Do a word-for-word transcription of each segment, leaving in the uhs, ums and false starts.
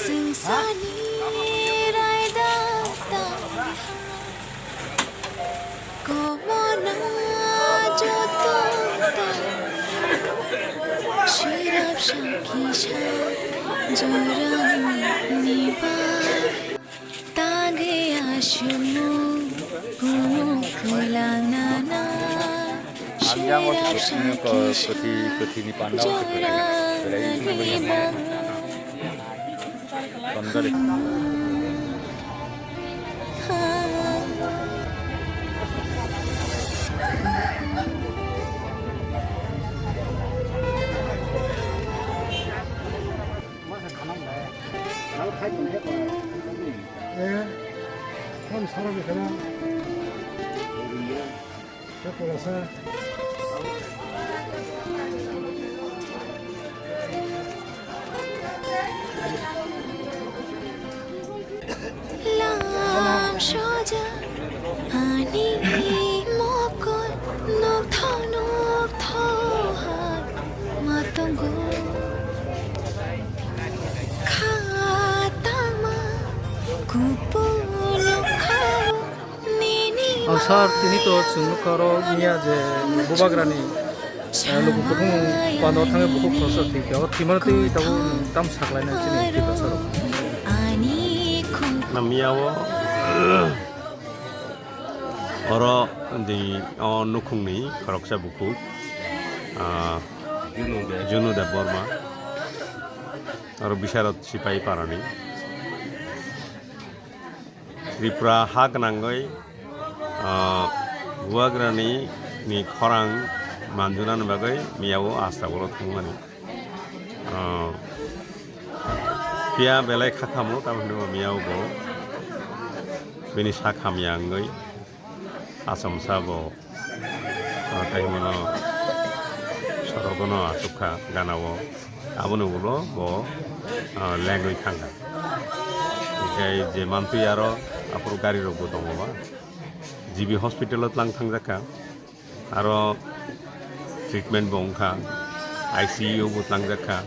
Sungsani raida tangha, komona joto tangha, shirap shakisha jorang niba. Tangwi aswkno kunu kwlangnana. Ang yang o swkno ko kwthi, kwthini panda o swkno. Belai swkno. Tondali. Eh, kan sarang kana. Kepala sa. Lam soja ani mokol nokthok nokthok hai matongo. Khatama kupulung kha nini. Ang sir, tini to chwng nukha oro miya je bubagrani, eh, luku kuthumung pando thangwi bukhuk khoroksa thwikha. O thwimano twi tabuk tam saklainai chini Tiprasarok. Ani khum. Na miya o, oro di o nukhungni khoroksa bukhuk, ah, Junu Deb. Junu Deb Borma. Oro Bisharot Sipai Parani. Tripura ha gwnangwi, ah, bubagrani ni khorang manjunani bagwi miyao asta bolo thangmani. Ah, phiya belai kha khamu, tamoni miyao bo bini sak hamya wngwi achomsa bo. Ah, tei mono sorogono achukha ganao. Aboni ulo bo, ah, lengwi thangkha. Hinkhe je mantwi aro aphuru gari rokbo tongo ba. G B hospital o tlang thangjakha. Aro treatment bo wngkha. I C U bo tlangjakha.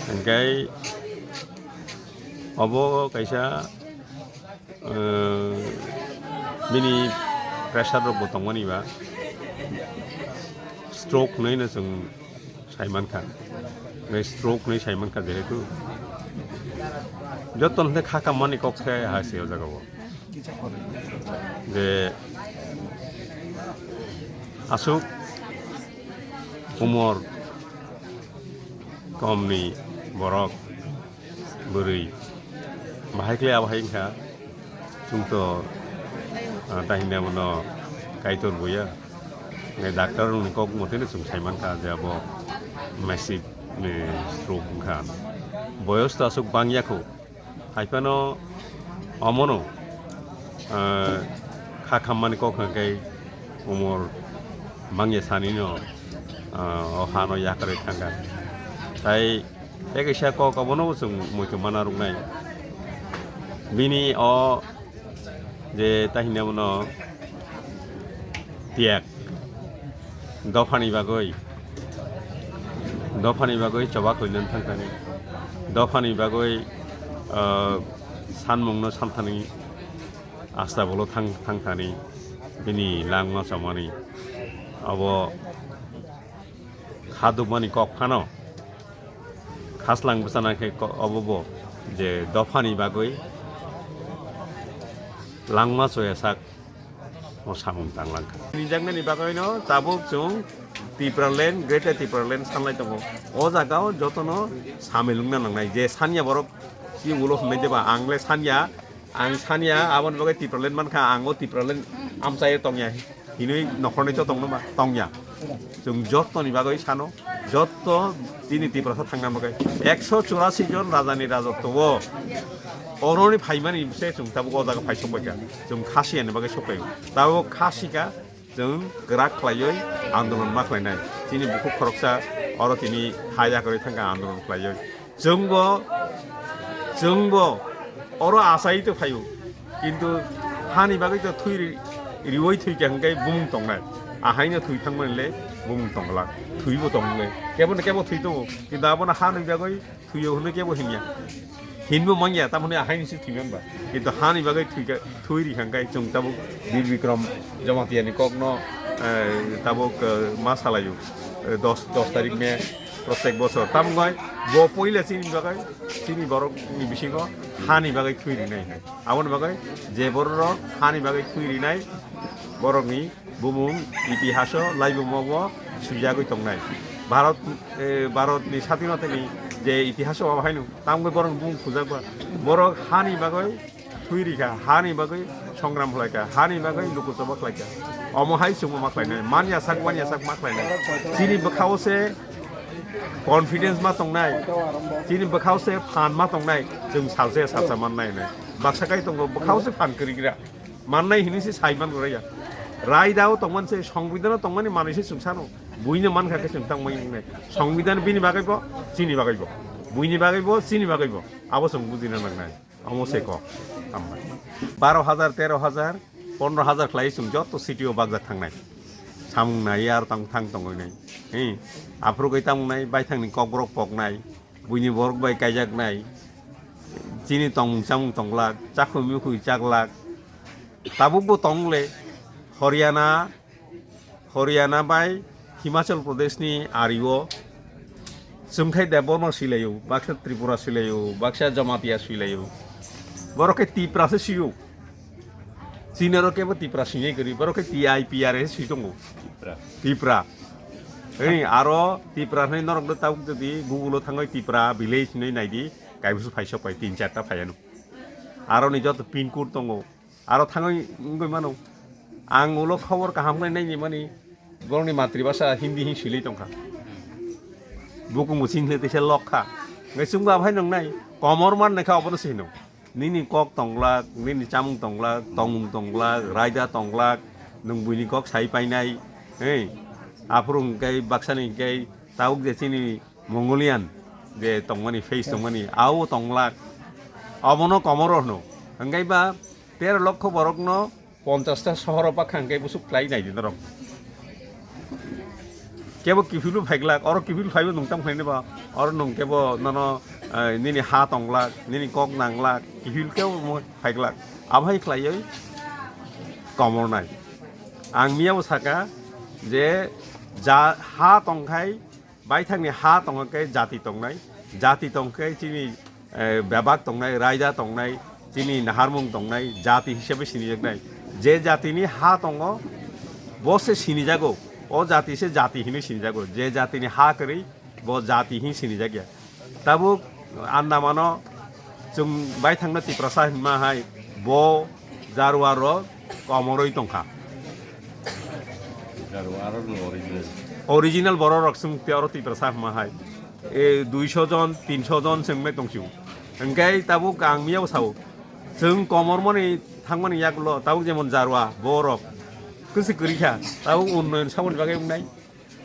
Hinkhe obo kaisa, eh, bini pressure rok bo tongmani ba, stroke hinwi no chwng sai mankha. Bai stroke hinwi sai mankha, jehetu joto no kha khammani kok khe hai se o jaga o. Je aswk umor komni borok bwrwi bahai khlai abo hai wngkha, chwng to, ah, tahini abono Kaitor buya. Nai doctor rokni kok moteno chwng sai mankha je abo massive, eh, stroke wngkha. Boyos to aswk bangya kho, hai phano omono, ah, kha khammani kok hwnkhe umor bangya sanino, ah, o hano yakarwi thangkha. Tai tei kaisa kok abono chwng muitu mana rwknai. Bini o je tahini abono tiyak dophani bagwi, dophani bagwi choba khlainani thangthani, dophani bagwi, ah, sanmungno samthani asta bolo thang-, thangthani bini langma chomani abo khadukmani kok phano. Khaslang bwsana khe ko-, obo bo je dophani bagwi langma choya sak o samung tanglang kha. Rijaknani bagwino tabuk chwng Tipraland, Greater Tipraland sanlai tongo. O jagao jotono samil wngna nangnai. Je sanya borok ki ulo hwnwi deba, ang le sanya, ang sanya, aboni bagwi Tipraland mankha, ang o Tipraland amchaio tongya. Hinwi nokhorni to tongno ba, tongya. Chwng jottoni bagwi sano, jotto chini Tiprasa thangna bagwi ekso churasi jon rajani rajotwo o, oroni phaimani se chwng tabuk o jaga phai sokbaikha. Chwng khasi ani bagwi sokbaio. Tabuk khasika chwng kwrak khlaiwi andolon ma khlainai. Chini bukhuk khoroksa oro tini ha yakarwi thangkha andolon khlaiwi. Chwngbo, chwngbo oro achai to phaio, kintu hani bagwi to thwi ri-, riwi thwikha hwnkhe bumung tongnai. Ahaino thwi thangmani le bumung tongla, thwibo tongle, kebo no kebo thwi tongo, kintu abono hani bagwi thwiyo hwnwi kebo hinya. Hinbo manya, tamoni ahaini se thwiman ba. Kintu hani bagwi thwika, thwi rikha khe chwng tabuk Bir Bikram Jamatia ni kokno, eh, tabuk, eh, ma salaio, eh, dos, dos tarik May protek bosor. Tamoni bo poila chini bagwi, chini borok ni bisingo hani bagwi thwi rinai hinwi. Aboni bagwi je borok rok hani bagwi thwi rinai, borokni bumung itihaso laibumo bo swijagwi tongnai. Bharat, eh, Bharatni sadhinotani je itihaso abo haino tamgwi borok bumung khujak ba. Borok hani bagwi thwi rikha, hani bagwi songram khlaikha, hani bagwi lukuchoba khlaikha. Omo hai chwngbo ma khlainai, manya sak, manya sak ma khlainai. Chini bwkhao se confidence ma tongnai, chini bwkhao se phan ma tongnai, chwng salsa salsa mannai hinwi. Baksa kai tongo, bwkhao se phan kwrwi gra. Mannai hinwi se sai man rwya. Raida o tongmani se, songbidhan o tongmani manwi se chwng sano. Buino mankha khe chwng tangmani wngnai. Songbidhan bini bagwi bo, chini bagwi bo. Buini bagwi bo, chini bagwi bo. Abo chwng bujina nangnai. Omo se kok. Hambai. Baro hajar, tero hajar, pondro hajar khlai chwng joto city o bakjak thangnai. Samung nai ar tang thang tongwi nai. Hi. Aphuru kai tangmung nai, baithangni kokborok poknai. Buini borok bai kaijaknai, chini tongmung chamung tonglak, chakhwi mikhui chaklak. Tabukbo tongle Haryana, Haryana bai Himachal Pradeshni ario chwngkhai Debbarma swilaio, baksa Tripura swilaio, baksa Jamatia swilaio. Borok khe Tipra se swio. Chini oro kebo Tipra swinai kwrwi, borok khe T I P R A swi tongo. Tipra. Tipra. Ei, aro Tipra hinwi norok no tabuk jodi Google o thangwi Tipra village hinwi naidi, kaibusu phaisok pai tin charta phaiano. Aro ni joto pin code tongo. Aro thangwi wngwi mano. Ang ulo khobor kaham khe naini mani borokni matribhasha Hindi hin swilwi tongkha. Bukung bo chini teisa lok kha. Ngai chwngbo aphai nwngnai. Komor man naikha obono se hino. Nini kok tonglak, nini chamung tonglak, tongmung tonglak, raida tonglak, nwng buini kok sai painai, hei, aphuru hwnkhe baksani hwnkhe tabuk je chini Mongolian je tongmani, face tongmani, ao tonglak, obono komoro hwno. Hwnkhe ba tero lokho borokno ponchash ta sohoro bakha hwnkhe busuk khlai naidi norok. Kebo kiphilwi phaiglak, oro kiphilwi phaibo nwng tamo khlainai ba, oro nwng kebo nono, eh, nini ha tonglak, nini kok nanglak, kiphil kebo mo phaiglak. Abo hai khlaiwi komornai. Ang miyabo saka je ja ha tongkhai, baithangni ha tongkhe jati tongnai, jati tongkhe chini eh, bebak tongnai, raida tongnai, chini naharmung tongnai, jati hisabe sinijaknai. Je jatini ha tongo, bo se sinijago. O jati se jati hinwi sinijago. Je jatini ha kwrwi, bo jati hin sinijakya. Tabuk Andamano chwng baithangno Tiprasa hinma hai, bo Jarwa rok komoroi tongkha. Jarwa rok ni original. Original borok rok chwng te oro Tiprasa hinma hai. E, duiso jon, tinso jon se wngmai tongsiu. Hwnkhe tabuk ang miyabo sao, chwng komormani thangmani yagulo tabuk jemon Jarwa borok kwswi kwrwi kha, tabuk unnoyon saboni bagwi wngnai,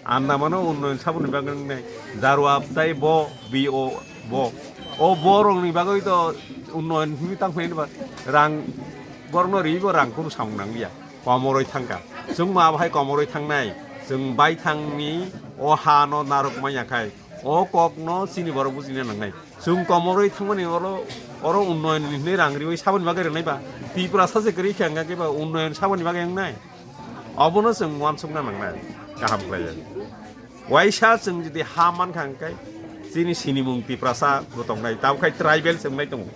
Andamano unnoyon saboni bagwi wngnai, Jarwa tai bo, B O bo, o borokni bagwi to unnoyon hinwi tangphai ba rang borokno riwi bo rang kunu samung nangliya, komoroi thangkha. Chwngma abo hai komoroi thangnai, chwng baithangni o hano narwk manya khai. O kokno chini borok bujina nangnai. Chwng komoroi thangmani oro, oro unnoyon hinwi rang riwi saboni bagwi rwnai ba. Tripura sache kwrwi khe hwnkha khe ba unnoyon saboni bagwi wngnai. Obono chwng uansukna nangnai. Kaham khlaiya. Waisa chwng jodi ha mankha hwnkhe chini sinimung Tiprasa bo tongnai. Tabuk khai tribal se wngnai tongo.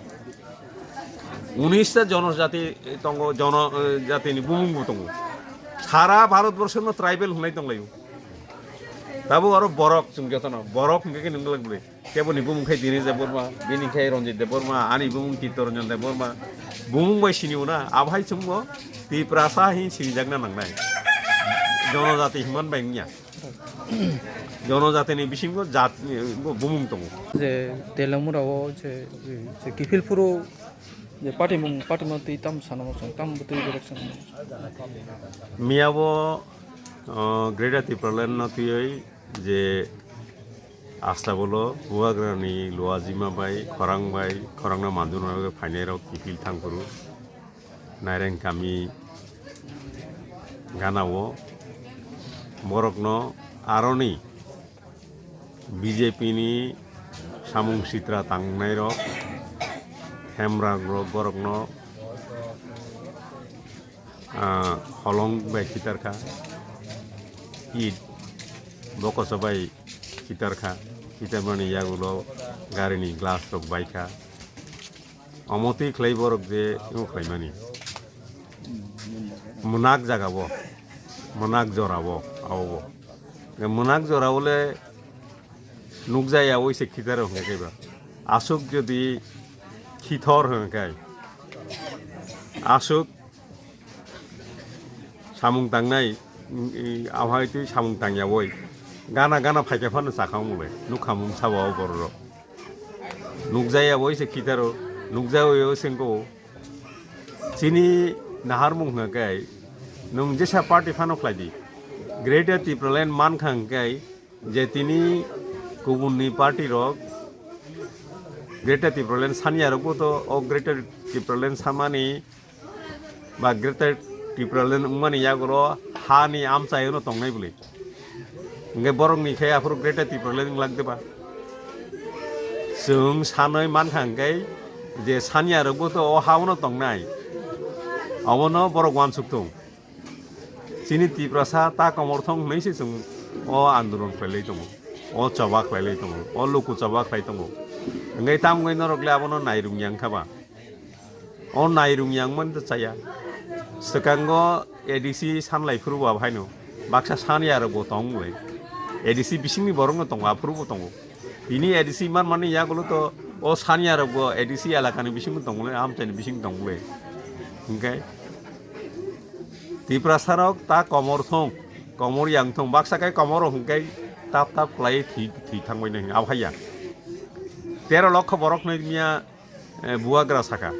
Unis ta jonojati tongo, jono, eh, jatini bumung bo tongo. Sara Bharat borsono tribal hwnai tonglaio. Tabuk oro borok chwng jotono, borok hwnkhe khe nwnglak bwle. Keboni bumung khai Dinesh Debbarma, bini khai Ranjit Debbarma, ani bumung Chittaranjan Debbarma. Bumung bai sini una, abo hai chwngbo Tiprasa hin sinijakna nangnai. Jonojati hwnman bai wngya. Jonojatini bisingo jat, bumung tongo. Je Telamura o je, je, je kiphil phuru je patimung, patimung twi tam sanamo chwng, tam bwtwi berek chwng. Miyabo, o, Greater Tipraland no twiwi je Astabolo Bubagrani Luajima bai, Khorang bai, Khorangno Manjurma bai phainairok kiphil thangphuru. Naireng kami ganao borokno Aroni B J P ni samung sitra tangnairok, hemrang rok borokno, ah, holong bai khitar kha, it bokoso bai khitar kha, khitarmani yagulo garini glass rok bai kha. Omo twi khlai borok je imo khlaimani. Mwnak jaga bo, mwnak jora bo, abo bo. Mwnak jora bole nukjaya oi se khitaro hwnka khe ba. Aswk jodi khithor hwnka khe, aswk samung tangnai, i, i, ahai twi samung tangya oi. Gana gana phaikha phano chakha mole, nukha mung sabo borok. Nukjaya oi se khitaro, nukjaya oi se wngko. Chini naharmung hwnka khe, nwng jesa party phano khlai di. Greater Tipraland mankha hwnka khe, je tini kubunni party rok Greater Tipraland sanya rokbo to o Greater Tipraland samani ba Greater Tipraland wngmani yagulo hani amchaiono tongnai bwlwi. Hwnkhe borokni khe aphuru Greater Tipraland wngla de ba? Chwng sanwi mankha hwnkhe je sanya rokbo to o haono tongnai. Obono borok uansuk tong. Chini Tiprasa ta komor thong hwnwi se chwng o andolon khlailai tongo, o choba khlailai tongo, o luku choba khlai tongo. Hwnkhe tamo wngwi norok le abono nairung yang kha ba? O nairung yang man to chaya. Swkango A D C sanlai phuru ba haino baksa sanya rok bo tong le. A D C bisingni borok no tongo, aphuru bo tongo. Tini A D C man mani yagulo to o sanya rok bo A D C elakani bising tong le, amchaini bising tong le. Hwnkhe Tiprasa rok ta komor thong, komor yang thong, baksa kai komoro hwnkhe tap tap khlai thwi, thwi thangbai nai hwnwi abo haiya. Tero lokho borok nai miya, eh, buagra saka.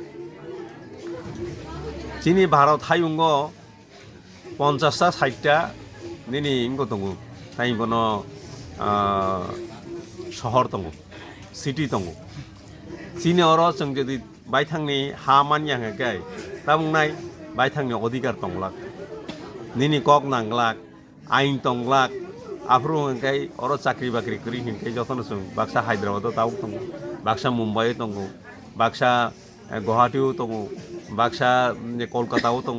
Chini Bharot hayungo ponchas ta, sait ta nini wngbo tongo, tai bono, ah, sohor tongo, city tongo. Chini oro chwng jodi baithangni ha manya hwnkhe khe, tabuknai baithangni odhikar tonglak, nini kok nanglak, ain tonglak, aphuru hwnkhe oro chakri bakri kwrwi hwnkhe jotono chwng baksa Hyderabad o tabuk tongo, baksa Mumbai o tongo, baksa, eh, Guwahati o tongo, baksa, mm, Kolkata o tongo.